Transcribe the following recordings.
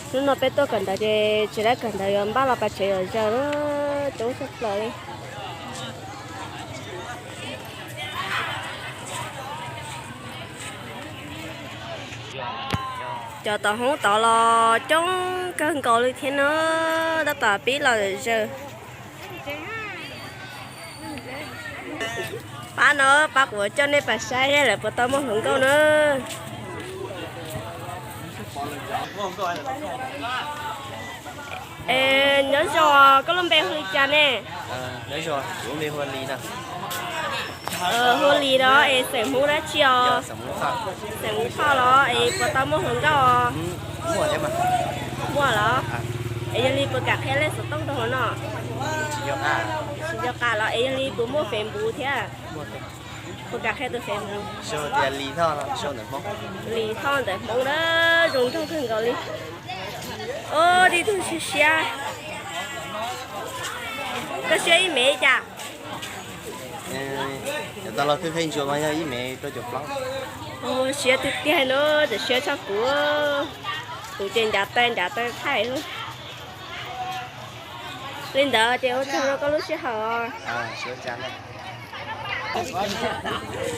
Hnub no peb tuaj kawm ntawv ces tsis laib kawm ntawv, yuav npaj los pas tsev yuav zaws, coob tshaj plaws li. Cov tom hoob tod los coob kawg nkaus li thiab na, tab tom pib los zaws. Pab no, pab kuv coj nej pais saib lawv puas tau muaj hluas nkauj na. Nyob zoo, koj lub npe hu li cas ne? Hu Lis no, es xeem Hmoob dab tsi os? Xeem Hmoob Thoj los es puas tau muaj hluas nkauj os? Muaj los? Es yog li puas kam qhia lej xov tooj rau hauv no? Tsis nco qab los es yog li puas muaj Facebook thiab? Puas kam qhia tus Facebook? Lis Thoj ntawm Hmoob na, zoo nraug kawg nkaus li. Ob, tib tug siab siab. Koj siab ib mev li cas? Cov tau los khej khej ntsuas mas yog ib mev rau caum plaub. Siab tiag tiag no, tseem siab tshaj kuv. Kuv ces ncav taw ncav taw thaij xwb. Li ntawd ces ua tsaug rau koj lub sij hawm os.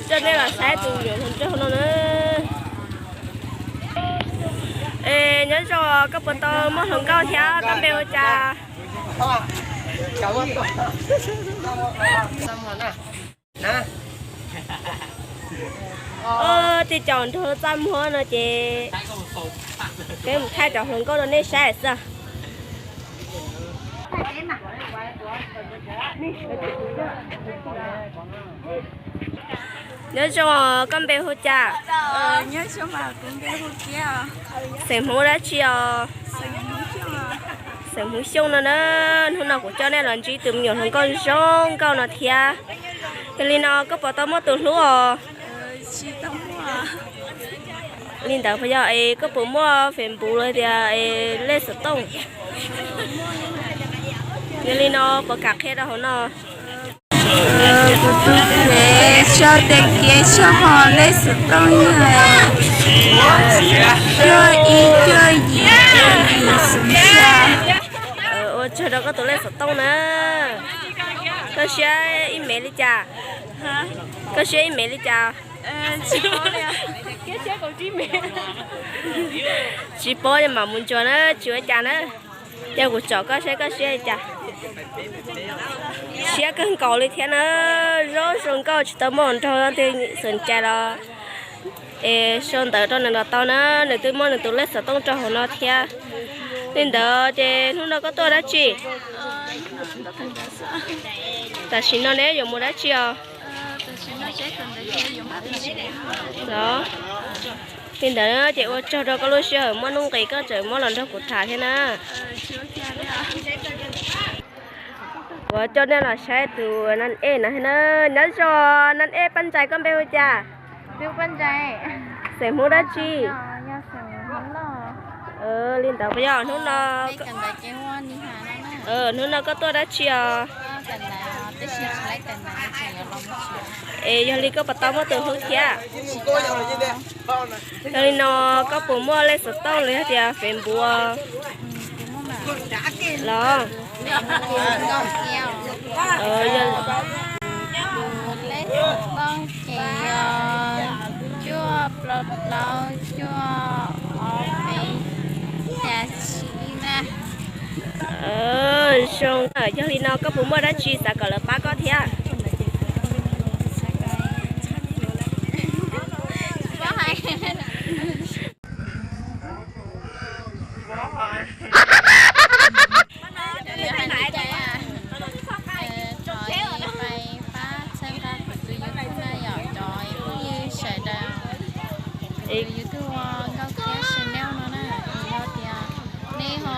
Coj nej los saib tus me nyuam hluas nraug no na. Es nyob zoo, koj puas tau muaj hluas nkauj thiab koj npe hu cas? Tej caum nraug txaj muag no ces peb mus thaij cov hluas nkauj rau nej saib xwb. Nyob zoo, koj npe hu cas? Xeem Hmoob dab tsi os? Xeem Hmoob Xyooj no na. Hnub no kuv coj nej los ntsib tus me nyuam hluas nkauj zoo nkauj no thiab. Yog li no koj puas tau muaj tus hlub os? Li ntawd puas yog? Es koj puas muaj Facebook los tias lej xov tooj? Yog li no puas kam qhia rau hauv no? Kuv tus kev tso tes kev tso hom lej xov tooj yog cuaj ib cuaj yim cuaj yim xoom xya. Ua tsaug rau koj tus lej xov tooj na. Koj siab ib mev li cas? Koj siab ib mev li cas? Tsis paub, mam mus ntsuas na, tsis ua cas na. Yog kuv tsom koj saib koj siab li cas. Siab kawg nkaus li thiab na. Zoo zoo nkauj tsis tau muaj nraug twg xom cai los es sau ntawv rau nws los tau na, nws twb muaj nws tus lej xov tooj rau hauv no thiab. Li ntawd ces hnub no koj tuaj dab tsi? Tam sim no neb yuav mus dab tsi os? Los, li ntawd ces ua tsaug rau koj lub sij hawm muaj nuj nqis koj tseem muab los nrog kuv tham thiab na. Kuv coj nej los saib tus Naj Ej no thiab na. Nyob zoo Naj Ej, Paj Ntsais, koj npe hu cas? Xeem Hmoob dab tsi? Li ntawd puas yog? Hnub no, hnub no koj tuaj dab tsi os? Es yog li koj puas tau muaj tus hlub thiab? Yog li no koj puas muaj lej xov tooj los yog tias Facebook los? Lej xov tooj ces yog cuaj plaub plaub cuaj ob peb xya tsib na. Zoo, yog li no koj puas muaj dab tsi xav kom lawv pab koj thiab? Thov pab txhawb nqa kuv tus YouTube na yom, cov phooj ywg sawv daws. Kuv tus YouTube Nkauj Kiab Channel no na, yog tias nej ho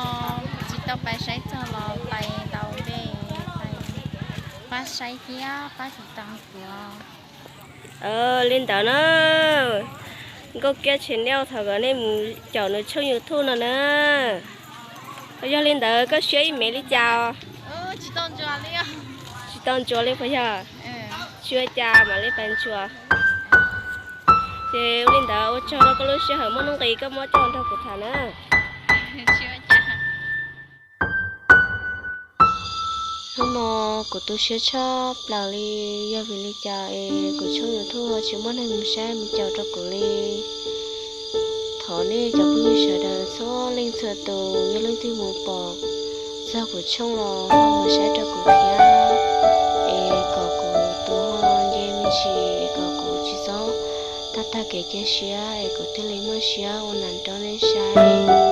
tsis tau pais saib txog los pais ntaus npe, pais pab saib thiab pab tiv tas kuv. Li ntawd na, Nkauj Kiab Channel thov kom nej mus caum nws tshooj YouTube no na. Yog li ntawd koj siab ib mev li cas? Tsis tau ntsuas li puas yog? Tsis ua cas, mam li pais ntsuas. Ces ua li ntawd ua tsaug rau koj lub sij hawm muaj nuj nqis koj muab coj nrog kuv tham na. Hnub no kuv tu siab tshaj plaws li, yog vim li cas es kuv tshooj YouTube tsis muaj neeg mus saib mus caum rau kuv li. Thov nej cov phooj ywg sawv daws txhua leej txhua tus yog leej twg mus pom txog kuv tshooj los ho mus saib rau kuv thiab, es kom kuv tus ho nce me ntsis es kom kuv tsis txhob tag tag kev cia siab es kuv thiaj li muaj siab ua nas rau nej saib.